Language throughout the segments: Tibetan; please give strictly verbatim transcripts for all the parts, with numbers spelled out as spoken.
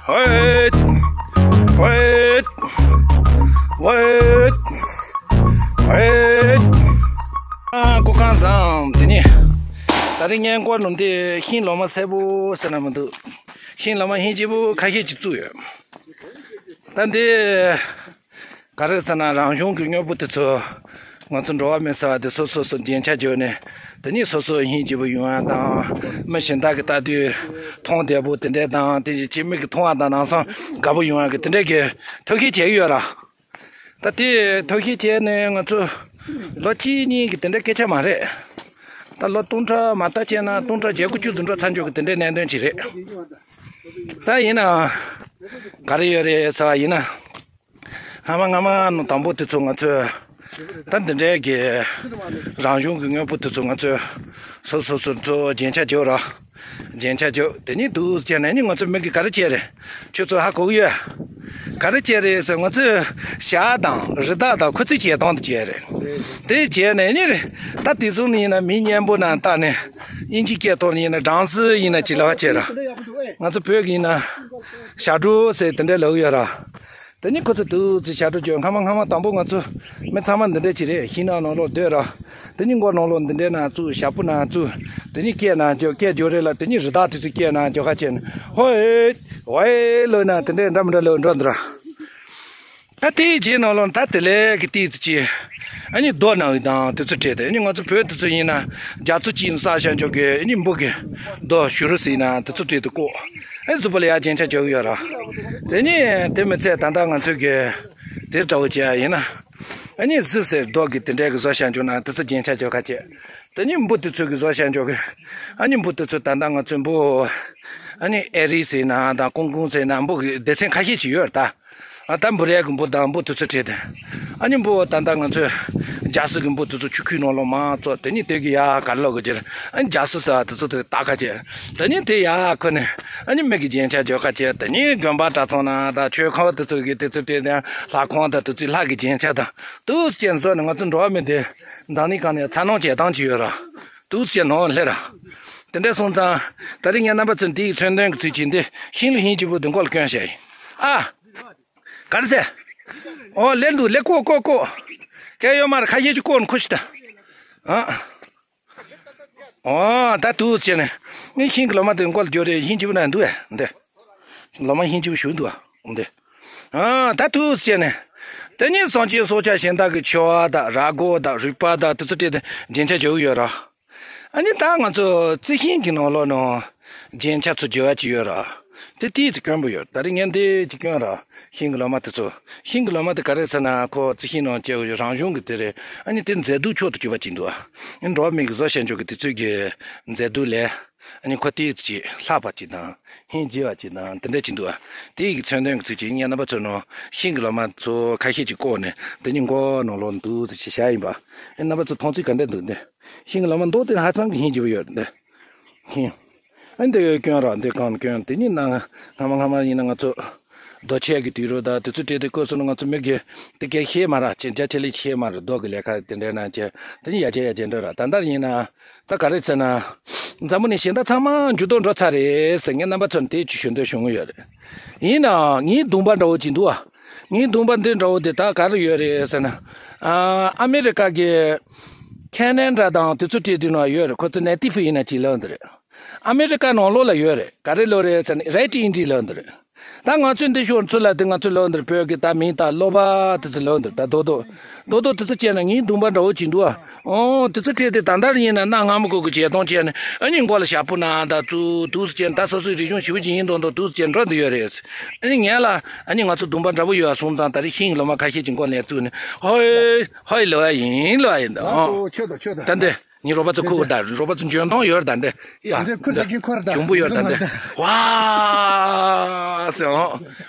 ཝེད། ཝེད། ཝེད། ཝེད། ཨ། སྐུ་ཁམས་བཟང་། དེ་ནས་ད་རེས་ངའི་མགོ་ནང་འདི་ཤིང་ལོ་མ་སེར་པོ་ཟེར་ན་མི་འདུག་ཤིང་ལོ་མ་ཧིན་སྐྱིད་པོ་ཁ་ཤས་ཅིག་བཙུགས་ཡོད། ད་འདི་ག་རེ་ཟེར་ན། རང་བྱུང་གི་དངོས་པོ་དེ་ཚོ་ང་ཚོ་འགྲོ་བ་མི་ཟེར་བ་དེ་སོ་སོ་སོ་རྒྱན་ཆ་བརྗོད་ནས། དེ་ནས་སོ་སོ་ཧིན་སྐྱིད་པོ་ཡོང་བ་དང་། མི་གཞན་དག་གིས་ལྟ་དུས་མཐོང་བདེ་པོ་དེ་འདྲས་དང་། དེ་བཞིན་ཅིག་མིག་གིས་མཐོང་བ་དང་། ལམ་སང་དགའ་པོ་ཡོང་བ་གི་དེ་འདྲས་ཀྱི་ཐབས་ཤེས་བྱས་ཡོད་ར། ད་དེ་ཐབས་ཤེས་བྱས་ནས་ང་ཚོ་ལོ་གཅིག་གཉིས་ཀྱི་དེ་འདྲ་སྐད་ཆ་མ་རེད། ད་ལོ་སྟོང་ཕྲག་མ་ལྟ་བྱས་ན་སྟོང་ཕྲག་བརྒྱད་དགུ་བཅུ་ཙམ་འགྲོ་ཚར་འཇོག་གི་དེ་འདྲའི་གནད་དོན་ཅིག་རེད། ད་ཡིན་ནའང་ག་རེ་ཡོད་རེད་ཟེར་བ་ཡིན་ན། སྔ་མ་སྔ་མ་ནང་དང་པོ་དེ་ཚོ་ང་ཚོས་ད་འདི་འདྲའི་གི་རང་བྱུང་གི་དངོས་པོ་དེ་ཚོ་ང་ཚོས་སོ་སོ་སོ་ཚོ་རྒྱན་ཆ་བརྗོད་ར། རྒྱན་ཆ་བརྗོད། དེ་ནས་འདུག་བྱས་ནས་ནི་ང་ཚོ་མི་གིས་ག་རེ་བྱས་རེད། ཁྱོད་ཚོ་ཧ་གོ་གི་ཡོད། ག་རེ་བྱས་རེད་ཟེར། ང་ཚོས་ཞྭ་དང་རི་དྭགས་དང་ཁོ་ཚོའི་བྱེད་སྟངས་དེ་བྱས་རེད། དེ་བྱས་ནས་ནི་རེད། ད་དེ་ཚོ་ནི་ཡིན་ན་མི་མཉེན་པོ་ནང་བལྟས་ནས་དབྱིན་ཇིའི་སྐད་ཐོག་ནས་ཡིན་ན་སྦྲང་རྩི་ཡིན་ན་ཅི་ལབ་བྱས་ར། ང་ཚོ་བོད་ཀྱི་ཡིན་ན་ཞ་གྲོགས་ཟེར་དེ་འདྲ་ལབ་ཡོད་ར། དེ་ནི་ཁོ་ཚོ་འདུག་ཚེ་ཞ་གྲོགས་བརྗོད། སྔ་མ་སྔ་མ་དང་པོ་ང་ཚོ་མི་ཚང་མ་འདི་འདྲ་ཅིག་རེད། ཤིང་ནགས་ནང་ལོགས་སྡོད་ར། དེ་ནི་མགོ་ནང་ལོགས་འདི་འདྲའི་ནང་བཙུགས། ཞྭ་ཕུ་ནང་བཙུགས། དེ་ནི་སྐད་ནང་བརྗོད། སྐད་བརྗོད་རེད་ལ། དེ་ནི་རི་དྭགས་དེ་ཚོ་སྐད་ནང་བརྗོད་ཁ་བྱས་ནས་ཧོ་ཨེ་ཧོ་ཨེ་ལབ་ན་དེ་འདྲའི་འདྲ་མི་འདྲ་ལབ་འགྲོ་འདུག་ར། ད་དེའི་རྗེས་ནང་ལོགས་ད་དེ་ལས་ཀྱི་ཏིག་ཙི་ཅིག་ཨ་ནི་རྡོ་ནང་དང་དེ་ཚོ་བྲིས་ཏེ། ཨ་ནི་ང་ཚོ་བོད་དེ་ཚོ་ཡིན་ན་རྒྱ་མཚོ་གཅིག་ནས་བསགས་བཞག་འཇོག་གི། ཨ་ནི་འབུ་གི་རྡོ་ཞུ་རུ་ཟེར་ན་དེ་ཚོ་བྲིས་ཏེ་བཀོད། ཨ་ནི་གཟུགས་པོ་ལ་ཡ་རྒྱན་ཆ་བརྒྱབ་ཡོད་ར། དེ་ནི་དེ་མི་ཚད་ད་ལྟ་ང་ཚོ་གི་དེ་འདྲ་བོ་བྱས་ཡིན་ན། ཨ་ནི་གཟི་ཟེར་རྡོ་གི་དེ་འདྲའི་གི་བཟོ་བཞག་འཇོག་ན་དེ་ཚོ་རྒྱན་ཆ་བརྒྱབ་ཁ་བྱས། དེ་ནི་འབུ་དེ་ཚོ་གི་བཟོ་བཞག་འཇོག་གི། ཨ་ནི་འབུ་དེ་ཚོ་ད་ལྟ་ང་ཚོའི་འབུ། ཨ་ནི་ཨེ་རི་ཟེར་ན་དང་ཀུང་ཀུང་ཟེར་ན་འབུ་གི་སྡེ་ཚན་ཁ་ཤས་ཅིག་ཡོད་རེད་ད། ཨ་ད་འབུ་རས་གི་འབུ་དང་འབུ་དེ་ཚོ་བྲིས་ཏེ། ཨ་ནི་འབུ་ད་ལྟ་ང་ཚོས་རྒྱ་སེ་གི་འབུ་དེ་ཚོ་ཆུ་ཁོལ་ནང་ལོགས་མར་བཙོས། དེ་ནི་དེ་གི་ཡ་ག་ལོག་གི་རྗེས། ཨ་ནི་རྒྱ་སེ་ཟེར་བ་དེ་ཚོ་དེ་ལྟ་ཁ་བྱས། དེ་ནི་དེ་ཡ་ཁོ་ནི་ཨ་ནི་མི་གི་རྒྱན་ཆ་བརྒྱབ་ཁ་བྱས། དེ་ནི་དགོན་པ་གྲྭ་ཚང་ནང་དང་ཆོས་ཁང་དེ་ཚོ་གི་དེ་ཚོ་བྲིས་ཏེ། ལྷ་ཁང་དང་དེ་ཚོའི་ལྷ་གི་རྒྱན་ཆ་དང་དེ་ཚོ་བྱས་ནས་བཟོས་ནས། ང་ཚོ་འགྲོ་བ་མི་དེ་འཛམ་གླིང་སྒང་ནས་འཚར་ལོངས་བྱེད་སྟངས་ཅིག་ཡོད་ར། དེ་ཚོ་བྱས་ནས་སླེབས་ར། དེ་འདྲ་སོང་ཙང་ད་རེས་ངས་རྣམ་པ་ཚོ་འདིའི་མཚོན་དོན་གྱི་ཚུལ་གྱིས་འདི་ཤིང་ལོ་ཧིན་སྐྱིད་པོ་འདི་མགོ་ལ་བསྐྱོན་བྱས་ཡིན། ཨ། ག་རེ་ཟེར། ཨོ་ལེན་འདུག་ལེ། ཀོ་ཀོ་ཀོ། སྐད་ཡོད་མ་རེད། ཁ་ཤས་ཀྱིས་ཀོ་ནི་ཁུ་ཤི་ད། ཨ། ཨོ་ད་དུ་བྱས་ནས་ངས་ཤིང་གི་ལོ་མ་དེ་མགོ་ལ་བསྐྱོན་རེ། ཧིན་སྐྱིད་པོ་ན་འདུག་ཨེ་འདི། ལོ་མ་ཧིན་སྐྱིད་པོ་ཞིག་འདུག་ཨ་འདི། ཨ་ད་དུ་བྱས་ནས་དེ་ནས་སངས་རྒྱས་སྲོག་ཆགས་གཞན་དག་གི་མཆོད་པ་དང་ར་སྒོ་དང་རུས་པ་དང་དེ་ཚོ་བྲིས་ཏེ་རྒྱན་ཆ་བརྒྱབ་ཡོད་ར། ཨ་ནི་ད་ང་ཚོ་རྩི་ཤིང་གི་ནང་ལོགས་ནང་རྒྱན་ཆ་ཚོ་བརྒྱབ་པ་ཅིག་ཡོད་ར། དེ་ཏིག་ཙི་དཀོན་པོ་ཡོད། ད་རེས་ངས་འདི་ཅིག་བསྐྱོན་ར། ཤིང་གི་ལོ་མ་དེ་ཚོ། ཤིང་གི་ལོ་མ་དེ་ག་རེ་ཟེར་ན་ཁོ་རྩི་ཤིང་ནང་སྐྱེ་བའི་རང་བྱུང་གི་དེ་རེད། ཨ་ནི་དེ་མཛེས་སྡུག་མཆོག་ཏུ་གྱུར་པ་ཅིག་འདུག་ཨ། འགྲོ་བ་མི་གི་བཟོ་བྱས་འཇོག་གི་དེ་ཚོའི་གི་མཛེས་སྡུག་ལས། ཨ་ནི་ཁོ་ཏིག་ཙི་ཅིག་ལྷག་པ་ཅིག་དང་། སྙིང་རྗེ་བ་ཅིག་དང་དེ་འདྲ་ཅིག་འདུག་ཨ། དེ་ཡི་གི་མཚོན་དོན་གྱི་ཚུལ་གྱིས་ངས་རྣམ་པ་ཚོ་ནང་ཤིང་གི་ལོ་མ་ཚོ་ཁ་ཤས་ཅིག་བཀོག་ནས་དེ་ནི་མགོ་ནང་ལོགས་འདུག་ཟེར་བྱས་བཞག་ཡིན་པ། ཨ་ནི་རྣམ་པ་ཚོ་མཐོང་ཚུལ་ག་འདྲ་འདུག་འདི། ཤིང་གི་ལོ་མ་མདོག་དེ་ཧ་ཅང་གི་སྙིང་རྗེ་པོ་ཡོད་འདི། ཤིང་། ཨ་འདི་ཡོད་སྐྱོན་ར་འདི་གང་སྐྱོན་དེ་ཉིད་ན་སྔ་མ་སྔ་མ་ཡིན་ན་ང་ཚོ་རྡོ་ཆས་ཀྱི་དུས་རབས་དང་དེ་ཚོ་སྤྲད་དེ་བཀོད་སོང་ན་ང་ཚོ་མི་གི་དེ་གའི་ཤེས་མ་ར་ཅེ་རྒྱ་ཆེ་ལེ་ཤེས་མ་ར་རྡོ་གི་ལས་ཀ་དེ་འདྲ་ན་ཅེ་དེ་ཉིད་ཡ་ཅེ་ཡ་ཅེ་འདྲ་ར། ད་ལྟར་ཡིན་ན་ད་ག་རེ་ཟེར་ན། འཛམ་བུ་གླིང་གཞན་དག་ཚང་མ་འགྱུར་ལྡོག་འགྲོ་ཚར་རེད་ཟེར་ངས་རྣམ་པ་ཚོར་དེ་ཅིག་ཞུ་འདོད་བྱུང་ཡོད་རེད། ཡིན་ནའང་ངའི་གདོང་པ་འདྲ་བོ་ཅིག་འདུག་ཨ། ངའི་གདོང་པ་འདི་འདྲ་བོ་དེ་ད་ག་རེ་ཡོད་རེད་ཟེར་ན། ཨ་ཨ་མེ་རི་ཀ་གི་ཁེ་ན་ཌ་དང་དེ་ཚོ་བྲིས་དུས་ན་ཡོད་རེད། ཁོ་ཚོ་ནེ་ཏི་ཕུ་ཡིན་ན་ཅིག་ལབ་འདི་རེད། ཨ་མེ་རི་ཀ་ནང་ལོགས་ལ་ཡོད་རེད། ག་རེ་ལབ་རེད་ཟེར་ན་རེད་ཨིན་ཌི་ལབ་འདི་རེད། ད་ང་ཚོས་འདི་ཤོར་ཚུལ་ལ་དེ་ང་ཚོས་ལབ་འདི་རེད། བོད་ཀྱི་ད་མིང་ད་གློ་བ་དེ་ཚོ་ལབ་འདི་རེད། ད་རྡོག་རྡོག་རྡོག་རྡོག་དེ་ཚོ་བྱས་ན་ངའི་གདོང་པ་འདྲ་བོ་ཅིག་འདུག་ཨ། ཨོ་དེ་ཚོ་བྲིས་ཏེ་ད་ལྟར་ཡིན་ན་གནའ་སྔ་མོ་གོ་གི་བྱེད་སྟངས་བྱས་ནས་ཨ་ནི་མགོ་ལ་ཞྭ་ཕུ་ནང་ད་བཙུགས་འདུག་སེ་བྱས་ནས་ད་སོ་སོའི་རིག་གཞུང་ཞེ་པོ་ཅིག་ཡིན་མདོག་མདོག་འདུག་སེ་བྱས་འགྲོ་འདི་ཡོད་རེད། ཨ་ནི་ངས་ལ་ཨ་ནི་ང་ཚོ་གདོང་པ་འདྲ་པོ་ཡོད་ཨ་སོང་ཙང་ད་རེས་ཤིང་གི་ལོ་མ་ཁ་ཤས་ཅིག་མགོ་ནས་བཙུགས་ནས་ཧོའི་ཧོའི་ལོ་ཡ་ཡིན་ལོ་ཡ་ཡིན་ད། ཨོ་ཆོད་དོ་ཆོད་དོ། ད་འདི་ངའི་རོགས་པ་ཚོ་ཁུག་ད་རོགས་པ་ཚོ་འཇོན་ཐང་ཡོད་ད་འདི་ཡ་འདི་ཁུ་ས་ཀྱི་ཁོར་ད་འཇོན་པོ་ཡོད་ད་འདི་ཝ་ཟེར་ཨོ།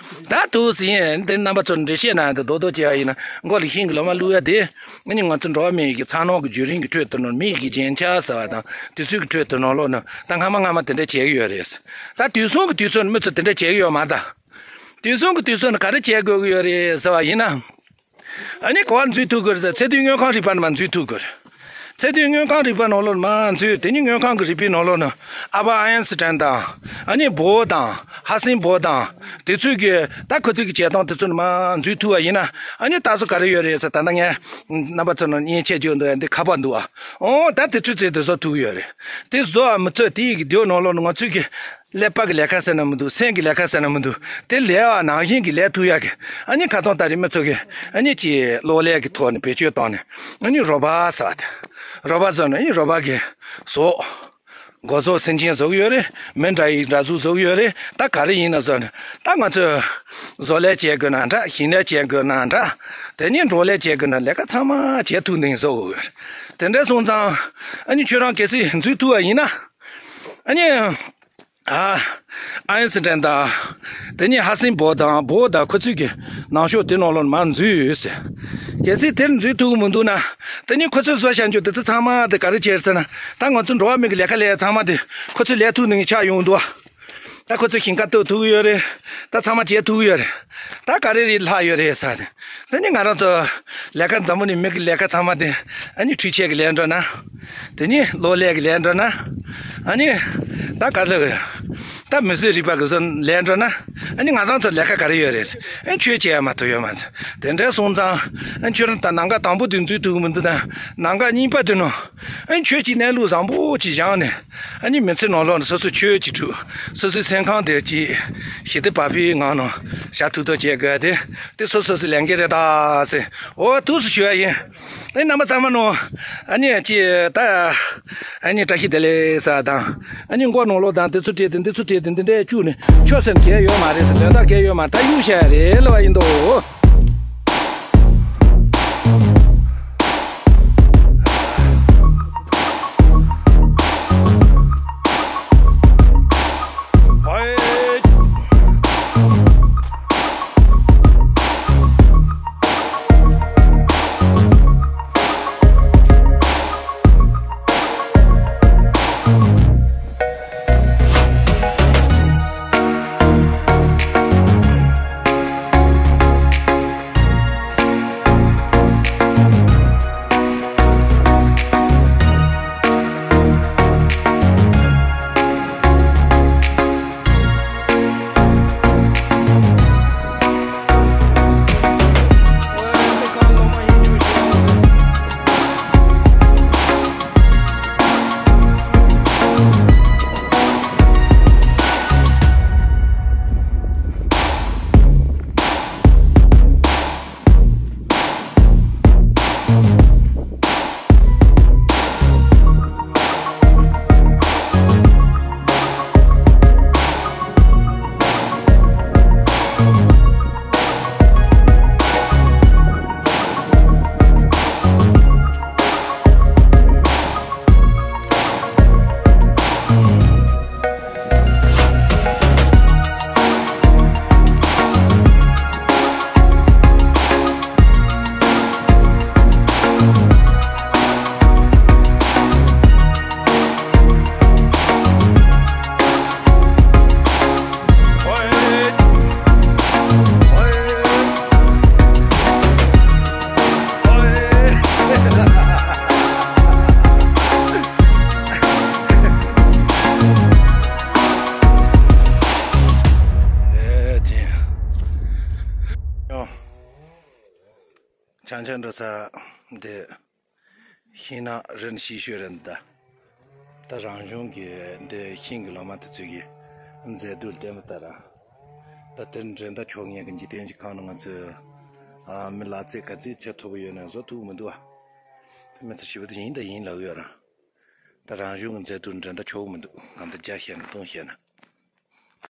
ད་དུ་ཟིན་འདི་རྣམ་པ་ཚོར་འགྲེལ་བཤད་ན་འདི་རྡོག་རྡོག་བྱས་པ་ཡིན་ན་མགོ་ལ་ཤིང་གི་ལོ་མ་བླུག་ཡ་དེ། ཨ་ནི་ང་ཚོ་འགྲོ་བ་མི་ཡི་གི་མཚར་སྣང་གི་བརྒྱུད་རིམ་གྱི་ཁྲོད་དུ་ནོར་མི་ཡི་གི་རྒྱན་ཆ་ཟེར་བ་དང་དེ་ཚོའི་གི་ཁྲོད་དུ་ནོར་ལོག་ན་ད་སྔ་མ་སྔ་མ་དེ་འདྲ་བྱེད་ཀྱི་ཡོད་རེད། ད་དུས་གསུམ་གྱི་དུས་ཚོད་ནས་མི་ཚོ་དེ་འདྲ་བྱེད་ཀྱི་ཡོད་མ་རེད་ད། དུས་གསུམ་གྱི་དུས་ཚོད་ནས་ག་རེ་བྱེད་དགོས་ཀྱི་ཡོད་རེད་ཟེར་བ་ཡིན་ན། ཨ་ནི་ག་པར་འཛུལ་ཐུབ་དགོས་རེད་ཟེར་ཚེ་དུས་དངོས་ཁམས་རིག་པ་ནས་མར་འཛུལ་ཐུབ་དགོས་རེད། ཚད་མཐོའི་དངོས་ཁམས་རིག་པ་ནང་ལོགས་ནས་མར་འཛུལ། དེ་ནས་དངོས་ཁམས་ཀྱི་རིག་པའི་ནང་ལོགས་ནས་ཨལ་བྷར་ཨའིན་སི་ཊན་དང་། ཨ་ནི་བྷོ་དང་ཧ་སིང་བྷོ་དང་། དེ་ཚོས་ཀྱི་ད་ཁོ་ཚོས་ཀྱི་བྱེད་སྟངས་དེ་ཚོ་ནས་མར་འཛུལ་ཐུབ་པ་ཡིན་ན། ཨ་ནི་ད་གཟོད་ག་རེ་ཡོད་རེད་ཟེར། ད་ལྟ་ངས་རྣམ་པ་ཚོ་ནང་མཉེན་ཆས་བརྗོད་འདུག་ཡ། འདི་ཁ་པར་འདུག་ཨ། འོ་ད་དེ་ཚོས་ཚོས་དེ་བཟོ་ཐུབ་ཀྱི་ཡོད་རེད། དེ་བཟོ་བ་མི་ཚོས་དེ་ཡི་གི་དེའི་ནང་ལོགས་ནས་ང་ཚོས་ཀྱི་ཀླད་པ་གི་ལས་ཀ་ཟེར་ན་མི་འདུག་སེམས་ཀྱི་ལས་ཀ་ཟེར་ན་མི་འདུག་དེ་ལས་པ་ནང་བཞིན་གྱི་ལས་ཐུབ་ཡ་གི། ཨ་ནི་ཁ་སང་ད་རེས་མི་ཚོ་གི་ཨ་ནི་ཅིག་གློག་ཀླད་ཀྱི་ཐོག་ནས་བེད་སྤྱོད་བཏང་ནས། ཨ་ནི་རོ་བྷ་ཟེར་བ་དེ། རོ་བྷ་བཟོས་ནས། ཨ་ནི་རོ་བྷ་གི་བཟོ། སྒོ་ཟོག་སེམས་ཅན་བཟོ་གི་ཡོད་རེད། མི་འདྲ་ཡི་འདྲ་གཟུགས་བཟོ་གི་ཡོད་རེད། ད་ག་རེ་ཡིན་ན་བཟོ་ནས། ད་ང་ཚོས་བཟོ་ལས་བྱེད་དགོས་ན་འདྲ། ཞིང་ལས་བྱེད་དགོས་ན་འདྲ། དེ་ནས་འབྲོག་ལས་བྱེད་དགོས་ན། ལས་ཀ་ཚང་མ་བྱེད་ཐུབ་ནི་བཟོ་དགོས་ཡོད་རེད། དེ་འདྲ་སོང་ཙང་། ཨ་ནི་ཁྱོད་རང་གལ་སྲིད་འཛུལ་ཐུབ་པ་ཡིན་ན། ཨ་ནི། ཨ། ཨའིན་སི་ཊན་དང་། དེ་ནས་ཧ་སིང་བྷོ་དང་། བྷོ་དང་ཁོ་ཚོས་ཀྱི་ནང་ཤོག་དེ་ནང་ལོགས་མར་འཛུལ་ཡོད་ཟེར། གལ་སྲིད་དེར་འཛུལ་ཐུབ་ཀྱི་མི་འདུག་ན། དེ་ནས་ཁོ་ཚོས་བཟོས་བཞག་རྒྱུ་དེ་ཚོ་ཚང་མ་དེ་ག་རེ་བྱས་ཟེར་ན། ད་ང་ཚོ་འགྲོ་བ་མི་གི་ལས་ཀ་ལས་ཚང་མ་དེ་ཁོ་ཚོས་ལས་ཐུབ་ནི་ཆགས་ཡོང་འདུག་ད་ཁོ་ཚོས་ཞིང་ཁ་གཏོད་ཐུབ་ཀྱི་ཡོད་རེད། ད་ཚང་མ་བྱེད་ཐུབ་ཀྱི་ཡོད་རེད། ད་ག་རེ་རེད་ལྷག་ཡོད་རེད་ཟེར་ནས། དེ་ནི་ང་རང་ཚོ་ལས་ཀ། འཛམ་བུ་གླིང་མི་གི་ལས་ཀ་ཚང་མ་དེ། ཨ་ནི་འཕྲུལ་ཆས་ཀྱི་ལས་འགྲོ་ན། དེ་ནི་གློག་ཀླད་ཀྱི་ལས་འགྲོ་ན། ཨ་ནི་ད་ག་ལ་ད་མི་གཟུགས་རིག་པ་གི་བཟོ་ལས་འགྲོ་ན། ཨ་ནི་ང་རང་ཚོ་ལས་ཀ་ག་རེ་ཡོད་རེད། ཨ་ནི་ཆོས་བྱེད་ཡ་མ་གཏོགས་ཡོད་མ་རེད། དེ་འདྲ་སོང་ཙང་། ཨ་ནི་ཁྱོད་རང་ད་ནམ་མཁའ་དང་པོ་དེ་འཛུལ་ཐུབ་ཀྱི་མི་འདུག་ད་ནམ་མཁའ་གཉིས་པ་དེ་ནང་། ཨ་ནི་ཁྱོད་ཀྱིས་གནས་ལུགས་བཟང་པོ་ཅིག་བཞག་ནས། ཨ་ནི་མི་ཚེ་ནང་ལོགས་ནས་སོ་སོའི་ཆོས་ཅིག་སྒྲུབ། སོ་སོའི་སེམས་ཁམས་དེ་ཅིག་ཞི་བདེ་བག་ཕེབས་ངང་ནང་བཞག་ཐུབ་ཐབས་བྱེད་དགོས་དེ། དེ་སོ་སོ་སོའི་ལས་འགན་རེད་ད་ཟེར། འོ་འདུག་སེ་ཞུ་ཡ་ཡིན། ཨ་ནི་རྣམ་པ་ཚང་མ་ནང་། ཨ་ནི་ཅིག་ད། ཨ་ནི་བཀྲ་ཤིས་བདེ་ལེགས་ཟེར་དང་། ཨ་ནི་མགོ་ནང་ལོགས་དང་དེ་ཚོ་བྲིས་ཏེ། འདི་ཚོ་བྲིས་ཏེ། འདི་འདྲས་བཅུག་ནས། ཆོས་སེམས་གལ་ཡོད་མ་རེད་ཟེར། དོན་དག་གལ་ཡོད་མ་རེད། ད་གཡུག་བཞག་ཡ་རེད་ལབ་པ་ཡིན་དོ། ཆང་ཆང་འགྲོ་ས་འདི། ཤིང་ནགས་རི་ནས་ཤི་ཤོས་རེད་འདི། ད་རང་གཞུང་གི་འདི་ཤིང་གི་ལོ་མ་དེ་ཚོ་གི་མཛེས་སྡུག་ལྡན་པ་ལྟར། ད་དེར་འགྲན་ཟླ་ཕྱོགས་ངན་གྱི་འཇིག་རྟེན་གྱི་ཁམས་ནང་ང་ཚོས་ཨ་མི་ལ་རྩེ་ག་ཚོད་བྱེད་ཐུབ་ཀྱི་ཡོད་ན་བཟོ་ཐུབ་ཀྱི་མི་འདུག་ཨ། དེ་མི་ཚོ་ཞི་བ་དེ་ཡིན་དང་ཡིན་ལབ་ཡོད་ར། ད་རང་གཞུང་གི་མཛེས་སྡུག་འགྲན་ཟླ་ཕྱོགས་མི་འདུག་གང་ལྟར་བརྒྱ་བཤད་ན་སྟོང་བཤད་ན།